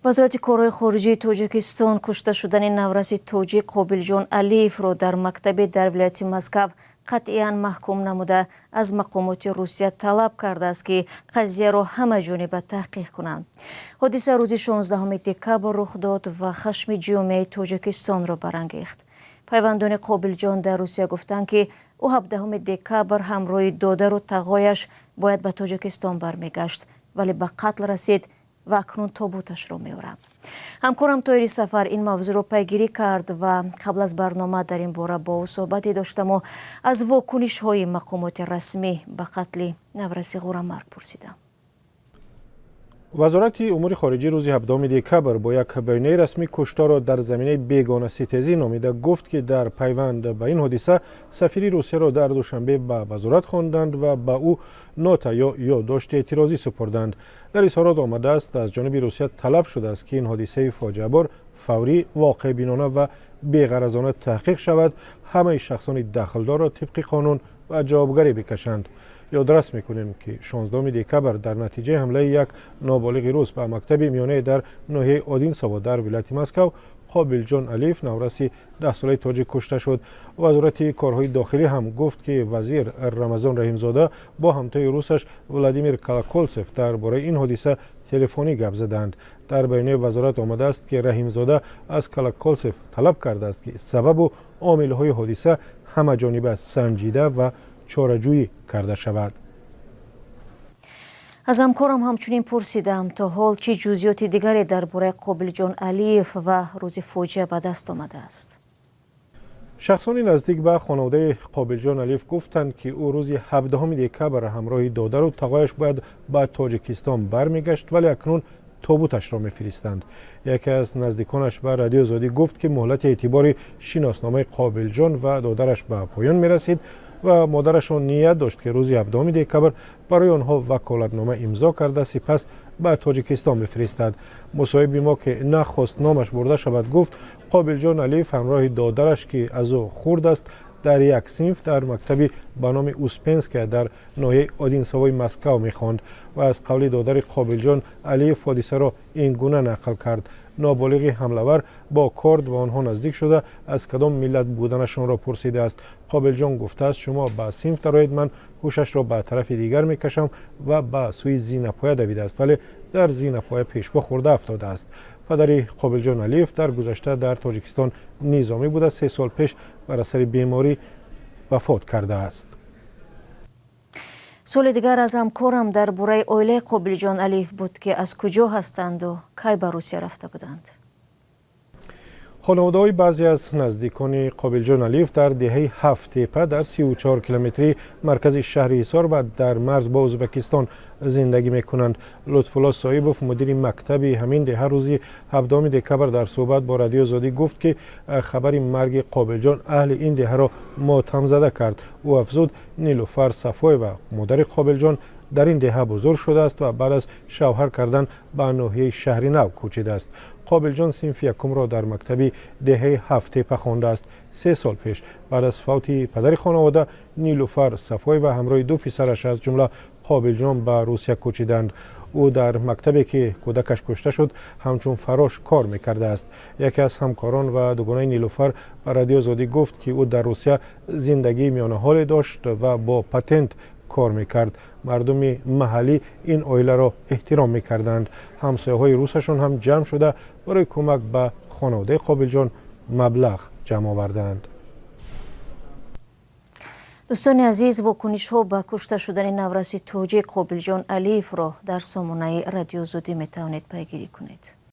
Вазорати корҳои хориҷии Тоҷикистон кушта шудани навраси тоҷик Қобилҷон Алиевро дар мактабе дар вилояти Москав қатъиян маҳкум намуда, аз мақомоти Русия талаб кардааст, ки қазияро ҳамаҷониба таҳқиқ кунанд. Ҳодиса рӯзи 16 декабр рух дод ва хашми ҷомеаи Тоҷикистонро барангехт. Пайвандони Қобилҷон дар Русия гуфтанд, ки ӯ 17 декабр ҳамроҳи додару тағояш бояд ба Тоҷикистон бармегашт, вале ба қатл расид ва акнун тобуташро меоранд. Ҳамкорам Тоҳири Сафар ин мавзӯъро пайгирӣ кард ва қабл аз барнома дар ин бора бо ӯ суҳбате доштаму аз вокунишҳои мақомоти расмӣ ба қатли навраси ғурамарг пурсидам. Вазорати умури хориҷӣ рӯзи 17 декабр бо як баёнияи расмӣ кушторро дар заминаи бегонаситезӣ номида, гуфт, ки дар пайванд ба ин ҳодиса сафири Русияро дар Душанбе ба вазорат хонданд ва ба ӯ нота ё ёддошти эътирозӣ супурданд. Дар изҳорот омадааст, аз ҷониби Русия талаб шудааст, ки ин ҳодисаи фоҷиабор фаврӣ, воқеъбинона ва беғаразона таҳқиқ шавад, ҳамаи шахсони дахлдорро тибқи қонун ба ҷавобгарӣ бикашанд. Ёдрас мекунем, ки 16 декабр дар натиҷаи ҳамлаи як ноболиғи рус ба мактаби миёнае дар ноҳияи Одинсово дар вилояти Москав Қобилҷон Алиев, навраси 10-солаи тоҷик, кушта шуд. Вазорати корҳои дохилӣ ҳам гуфт, ки вазир Рамазон Раҳимзода бо ҳамтои русаш Владимир Колоколсев дар бораи ин ҳодиса телефонӣ гап заданд. Дар баёнияи вазорат омадааст, ки Раҳимзода аз Колоколсев талаб кардааст, ки сабабу омилҳои ҳодиса ҳамаҷониба санҷида ва чораҷӯӣ карда шавад. Аз ҳамкорам ҳамчунин пурсидам, то ҳол чӣ ҷузъиёти дигаре дар бораи Қобилҷон Алиев ва рӯзи фоҷиа ба даст омадааст. Шахсони наздик ба хонаводаи Қобилҷон Алиев гуфтанд, ки ӯ рӯзи 17 декабр ҳамроҳи додару тағояш бояд ба Тоҷикистон бармегашт, вале акнун тобуташро мефиристанд. Яке аз наздиконаш ба Радиои Озодӣ гуфт, ки муҳлати эътибори шиносномаи Қобилҷон ва додараш ба поён мерасид ва модарашон ният дошт, ки рӯзи 17 декабр барои онҳо ваколатнома имзо карда, сипас ба Тоҷикистон бифиристад. Мусоҳиби мо, ки нахост номаш бурда шавад, гуфт, Қобилҷон Алиев ҳамроҳи додараш, ки аз ӯ хурд аст, дар як синф дар мактаби ба номи Успенская дар ноҳияи Одинсовои Москав мехонд ва аз қавли додари Қобилҷон Алиев ҳодисаро ин гуна нақл кард: ноболиғи ҳамлавар бо корд ба онҳо наздик шуда, аз кадом миллат буданашонро пурсидааст. Қобилҷон гуфтааст: «Шумо ба синф дароед, ман ҳушашро ба тарафи дигар мекашам», ва ба сӯи зинапоя давидааст, вале дар зинапоя пешпо хӯрда афтодааст. Падари Қобилҷон Алиев дар гузашта дар Тоҷикистон низомӣ буда, 3 сол пеш бар асари беморӣ вафот кардааст. Суоли дигар аз ҳамкорам дар бораи оилаи Қобилҷон Алиев буд, ки аз куҷо ҳастанду кай ба Русия рафта буданд. Хонаводаҳои баъзе аз наздикони Қобилҷон Алиев дар деҳаи Ҳафттепа дар 34 километрии маркази шаҳри Ҳисор ва дар марз бо Ӯзбекистон зиндагӣ мекунанд. Лутфулло Соҳибов, мудири мактаби ҳамин деҳа, рӯзи 17 декабр дар суҳбат бо Радиои Озодӣ гуфт, ки хабари марги Қобилҷон аҳли ин деҳаро мотамзада кард. Ӯ афзуд, Нилуфар Сафоева, модари Қобилҷон, дар ин деҳа бузург шудааст ва баъд аз шавҳар кардан ба ноҳияи Шаҳри Нав кӯчидааст. Қобилҷон синфи якумро дар мактаби деҳаи Ҳафттепа хондааст. 3 сол пеш, баъд аз фавти падари хонавода, Нилуфар Сафоева ҳамроҳи ду писараш, аз ҷумла Қобилҷон, ба Русия кӯчиданд. Ӯ дар мактабе, ки кӯдакаш кушта шуд, ҳамчун фарош кор мекардааст. Яке аз ҳамкорон ва дугонаи Нилуфар ба Радиои Озодӣ гуфт, ки ӯ дар Русия зиндагии миёнаҳоле дошт ва бо патент кор мекард. Мардуми маҳаллӣ ин оиларо эҳтиром мекарданд. Ҳамсояҳои русашон ҳам ҷамъ шуда, барои кӯмак ба хонаводаи Қобилҷон маблағ ҷамъ оварданд. Дӯстони азиз, вокунишҳо ба кушта шудани навраси тоҷик Қобилҷон Алиевро дар сомонаи Радиои Озодӣ метавонед пайгирӣ кунед.